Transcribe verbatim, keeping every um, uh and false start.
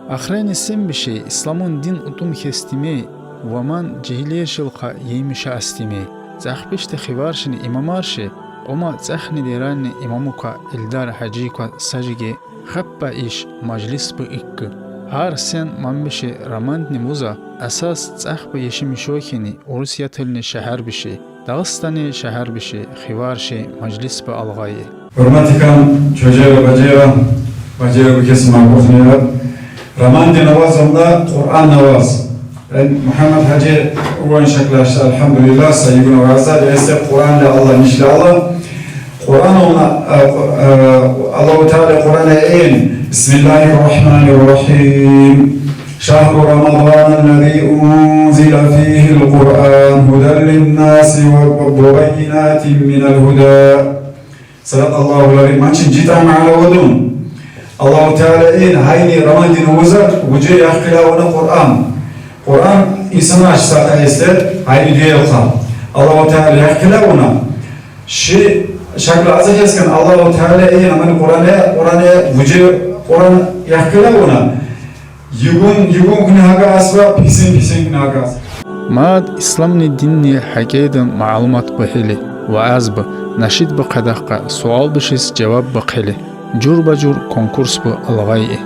Ахрени син биши, исламун дин утум хестими, ва ман жегьилершилхъа еймиша астими. Цӏахбишди хиваршини имамарши, къума цӏахни деранни имамука Эльдар Гьажийка сажиги хаппа иш мажлисбу икки. Гьар сен манбиши рамандни вуза, асас цӏахба ешими шохини Урусиятилни шагьар биши, Дагъыстани шагьар биши, хиварши мажлисба алгъайи. Гьурматикан чожера, бажера, бажера бу кеси магъуфнера. Раманди наваз онда Къуръан наваз. Эн Мугьаммад Гьажи уьвен шаклашда, альгьамдулиллагь, са югъуна ваза, дересде Къуръан ля Аллагь, ниш ля Аллагь. Къуръан онда, э, э, Аллагьу Таала Къуръанда эн: بسم الله الرحمن الرحيم. شهر رمضان الذي أنزل فيه القرآن هدى للناس وبينات من الهدى. صدق الله العظيم. Манчи житам ала вудун. Аллагьу Таала эн, гьайни Рамандин вуза виже яхъ къилавуна Къуръан. Къуръан инсанаш сакъа эсе, гьайни дел къал. Аллагьу Таала яхъ къилавуна. Ши шакла аза хескен Аллагьу Таала эн, аман Къуръан я, Къуръан я, виже Къуръан яхъ къилавуна. Югъун, югъун куьне гьакъас ва писин, писин куьне гьакъас. Мад исламни динни гьакъида малуматбу гьели, ваазбу, нашидбу къадахъа, суалбишиз жаваббу хъели, жуьрба-жуьр конкурсбу алгъайи.